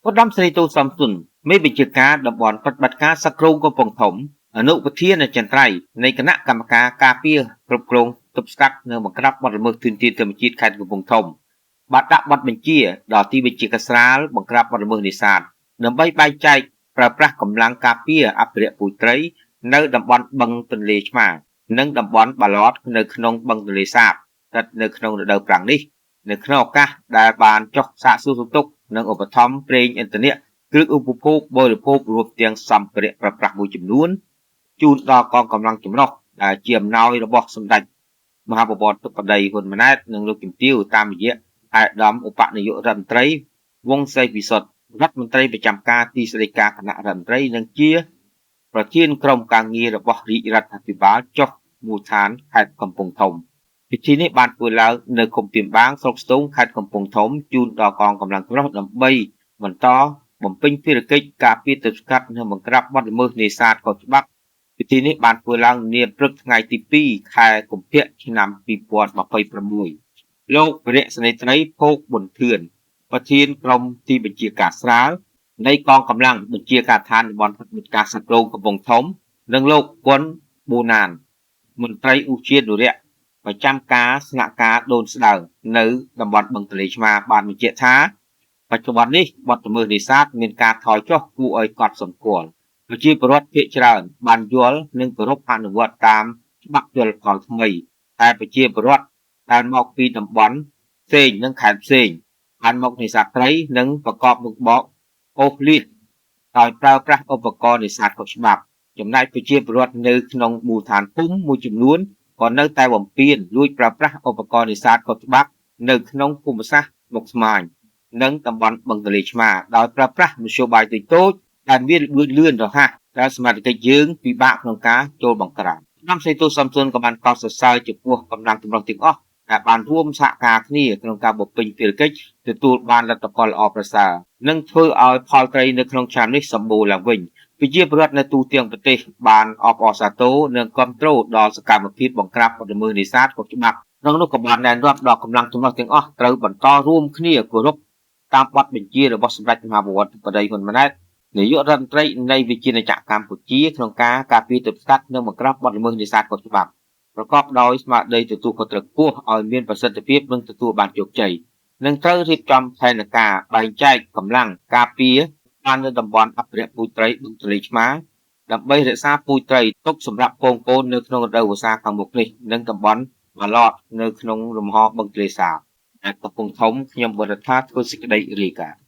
ឧត្តមសេនីយ៍តូសំទុនមេបញ្ជាការតំបន់ប្រតិបត្តិការសឹកគ្រោងកំពង់ធំអនុប្រធានអចិន្ត្រៃយ៍នៃគណៈកម្មការការពារគ្រប់គ្រងទប់ស្កាត់និងបង្ក្រាបបទល្មើសធនធានធម្មជាតិខេត្តកំពង់ធំបានដាក់បទបញ្ជាដល់ទីបញ្ជាការស្រាលបង្ក្រាបបទល្មើសនេសាទដើម្បីបែងចែកប្រើប្រាស់កម្លាំងការពារអភិរក្សពូជត្រីនៅតំបន់បឹងទន្លេឆ្មានិងតំបន់បាឡតនៅក្នុងបឹងទន្លេសាបស្ថិតនៅក្នុងរដូវប្រាំងនេះនៅក្នុងឱកាសដែលបានចុះសាកសួរសុខទុក្ខនិងឧបត្ថម្ភប្រេងឥន្ធនៈគ្រឿងឧបភោគបរិភោគរួមទាំងសម្ភារៈប្រើប្រាស់មួយចំនួនជូនដល់កងកម្លាំងចម្រុះដែលជាអំណោយរបស់សម្ដេចមហាបវរធិបតីហ៊ុនម៉ាណែតនិងលោកជំទាវតាមរយៈឯកឧត្តមឧបនាយករដ្ឋមន្ត្រីវង្សសីពិសុទ្ធរដ្ឋមន្ត្រីប្រចាំការទីស្តីការគណៈរដ្ឋមន្ត្រីនិងជាប្រធានក្រុមការងាររបស់រាជរដ្ឋាភិបាលចុះមូលដ្ឋានខេត្តកំពង់ធំពិធីនេះបានធ្វើឡើងនៅឃុំទៀមបាងស្រុកស្ទោងខេត្តកំពង់ធំជូនដល់កងកម្លាំងចម្រុះដើម្បីបន្តបំពេញភារកិច្ចការពារទប់ស្កាត់និងបង្ក្រាបបទល្មើសនេសាទខុសច្បាប់ពិធីនេះបានធ្វើឡើងនាព្រឹកថ្ងៃទី2ខែកុម្ភៈឆ្នាំ2026លោកវរៈសេនីយ៍ត្រីភោគប៊ុនធឿនប្រធានក្រុមទីបញ្ជាការស្រាលនៃកងកម្លាំងបញ្ជាការដ្ឋានតំបន់ប្រតិបត្តិការសក្រងកំពង់ធំនិងលោកគុណប៊ូណានមន្ត្រីឧទ្យានុរក្សប្រចាំការស្នាក់ការដូនស្ដើងនៅតំបន់បឹងទន្លេឆ្មាបានបញ្ជាក់ថាបច្ចុប្បន្ននេះបទល្មើសនេសាទមានការថយចុះគួរឲ្យកត់សម្គាល់ប្រជាពលរដ្ឋភាគច្រើនបានយល់និងគោរពអនុវត្តតាមច្បាប់ជលផលថ្មីតែប្រជាពលរដ្ឋដែលមកពីតំបន់ផ្សេងនិងខេត្តផ្សេងបានមកនេសាទត្រីនិងប្រកបមុខរបរអូសលៀសដោយប្រើប្រាស់ឧបករណ៍នេសាទខុសច្បាប់ចំណែកប្រជាពលរដ្ឋនៅក្នុងមូលដ្ឋានភូមិមួយចំនួនក៏នៅតែបំពានលួចប្រើប្រាស់ឧបករណ៍នេសាទខុសច្បាប់នៅក្នុងភូមិសាស្ត្រស្មុគស្មាញនិងតំបន់បឹងទន្លេឆ្មាដោយប្រើប្រាស់មធ្យោបាយតូចៗដែលមានល្បឿនលឿនរហ័សដែលសមត្ថកិច្ចយើងពិបាកក្នុងការចូលបង្ក្រាបឧត្តមសេនីយ៍ទូសំស៊ុនក៏បានកោតសរសើរចំពោះកម្លាំងចម្រុះទាំងអស់ដែលបានរួមសហការគ្នាក្នុងការបំពេញភារកិច្ចទទួលបានលទ្ធផលល្អប្រសើរនិងធ្វើឲ្យផលត្រីនៅក្នុងឆ្នាំនេះសម្បូរឡើងវិញប្រជាពលរដ្ឋនៅទូទាំងប្រទេសបានអបអរសាទរនិងគាំទ្រដល់សកម្មភាពបង្ក្រាបបទល្មើសនេសាទខុសច្បាប់ក្នុងនោះក៏បានណែនាំដល់កម្លាំងចម្រុះទាំងអស់ត្រូវបន្តរួមគ្នាគោរពតាមបទបញ្ជារបស់សម្ដេចមហាបវរធិបតីហ៊ុនម៉ាណែតនាយករដ្ឋមន្ត្រីនៃវិជាណាចក្រកម្ពុជាក្នុងការការពារទប់ស្កាត់និងបង្ក្រាបបទល្មើសនេសាទខុសច្បាប់ប្រកបដោយស្មារតីទទួលខុសត្រូវខ្ពស់ឲ្យមានប្រសិទ្ធភាពនិងទទួលបានជោគជ័យនិងត្រូវរៀបចំផែនការបែងចែកកម្លាំងការពារបាននៅតំបន់អភិរក្សពូជត្រីបឹងទន្លេឆ្មាដើម្បីរក្សាពូជត្រីទុកសម្រាប់ពងកូននៅក្នុងរដូវវស្សាខាងមុខនេះនិងតំបន់បាឡតនៅក្នុងលំហបឹងទន្លេសាបឯកំពង់ធំខ្ញុំបរិថាធ្វើសេចក្តីរាយការណ៍